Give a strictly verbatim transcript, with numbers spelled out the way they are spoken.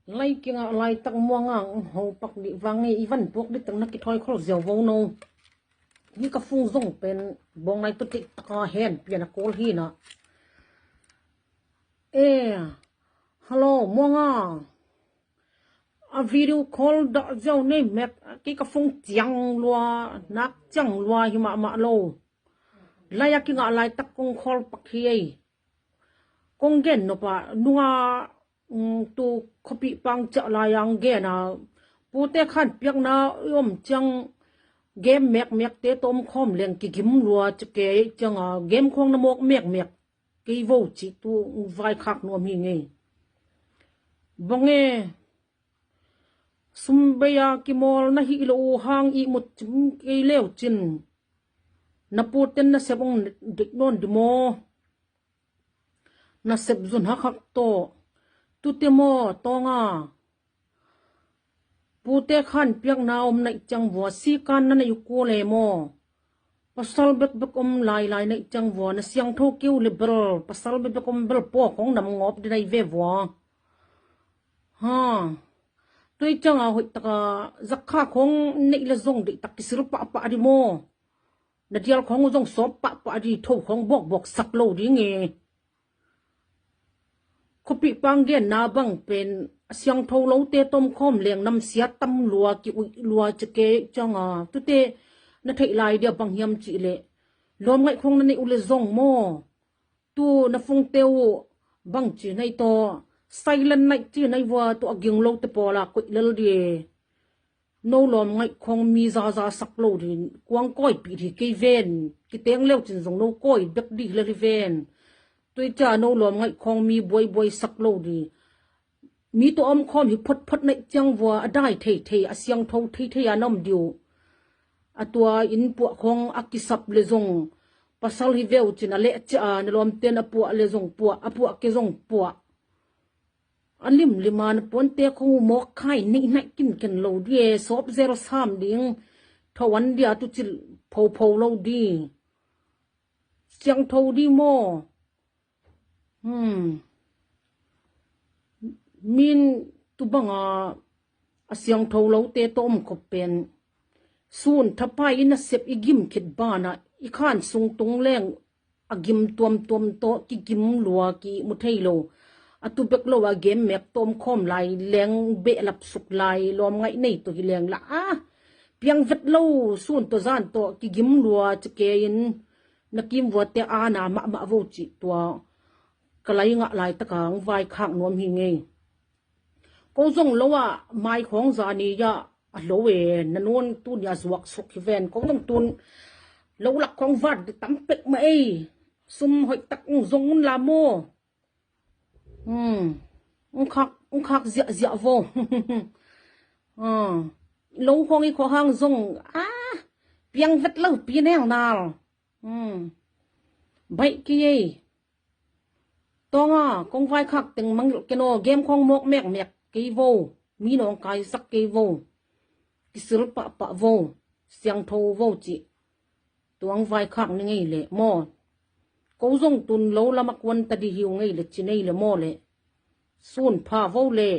Lai kingah laitak muanga ang ho pak dih vang nge, i van puak dih tak na kithawi khol ziau vo no. Hi ka fung zong pen bawng nai tua tih taka hen pian a kawl hi na. E, hello muanga. A video call dah ziau nei mek, kei ka fung ciang lua, nak ciang lua hi mahmah lo. Lai a kingah laitak kong call pak hi ei. Kong gen nop a nunga, mm, tu khuapih pang ciah lai ang gen a, pute khan piakna i om ciang game mekmekte tawh om khawm leng kigim lua ci ke ciang a, game khong na mawk mekmek kei vo cih tu vaikhak nuam hi ngei. Bang e, sum bei a kimawl na hih lo uh hang ihmut cim kei leu cin, na puten na sep ong deih nawn di maw? Na sep zun hakhak tawh. Tute maw tawnga, pute khan piakna om naih ciang vua sikan na naih uh kua le maw? Pasal bekbek om lailai naih ciang vua na siangtho keu le bel, pasal bekbek om bel pua khong nam ngawp di naih ve vua. Ha. Tui cianga hoih taka zakha khong neih le zong deih tak kisil pahpah di maw? Na dial khong zong sawp pahpah di, tho khong bawkbawk sak lo ding e. Khuapih pang genna bang pen a siangtho lote tawh om khawm leng namsia tam lua, ki-uih lua ci ke cianga, tute na theih lai dia bang hiam cih leh, lawm ngaih khong na neih uh le zong maw? Tu na fungte uh bang ci naih tawh, silent naih ci naih vua, tu a ging lote pawla koih lel di. No lawm ngaih khong mi zaza sak lo di, kuang kawipih di kei ven, kiteng leu cin zong no kawi bek di lel hi ven. Tui ca no lawm ngaih khong mi buaibuai sak lo di. Mi tawh om khawm hi photphot naih ciang vua a dai theithei, a siangtho theithei a na om di uh. A tua inn puah khong a kisap le zong pasal hi veu cin a leh cia a, na lawmten a puah le zong puah, a puah ke zong puah. A limlima na puante khong uh mawk khai neih naih kinken lo di e, sawp zel sam ding, tho an dia tu cil phopho lo di. Siangtho di maw? Hmm. Min tu banga a siangtho lote tawh om khop pen, sun thapai in a sep i gim khit bana i khan sung tung leng a gim tuamtuam tawh kigim lua ki mu thei lo. A tu bek lo a game mek tawh om khawm lai leng, behlap suk lai lawm ngaih nei tawh hi leng la a piang vet lo, sun tawh zan tawh kigim lua ci ke in na kimvuate ana mahmah vo cih tua ka lai ngah laitaka ang vaikhak nuam hi ngei. Ko zong lo ah mai khawng zani ah a lo e, na nuan tuni a zuak suk hi ven. Ko zong tun lo lak khawng vat di tam pek mah ei. Sum hoih tak ung zong un la maw? Hmm. Ung khak, ung khak ziahziah vo. Ah. Lo khawng i khawh hang zong a piang vet lo pi nel nal. Hmm. Baih kei ei. Tawnga kong vaikhak teng mangilh ken aw, game khawng mawk mekmek kei vo. Mi nawngkaisak kei vo. Kisil pahpah vo. Siangtho vo cih. Tuang vaikhak ni ngei leh maw? Ko zong tun lo lama kuan ta di hiu ngei leh ci nei leh maw leh? Sun pha vo leh.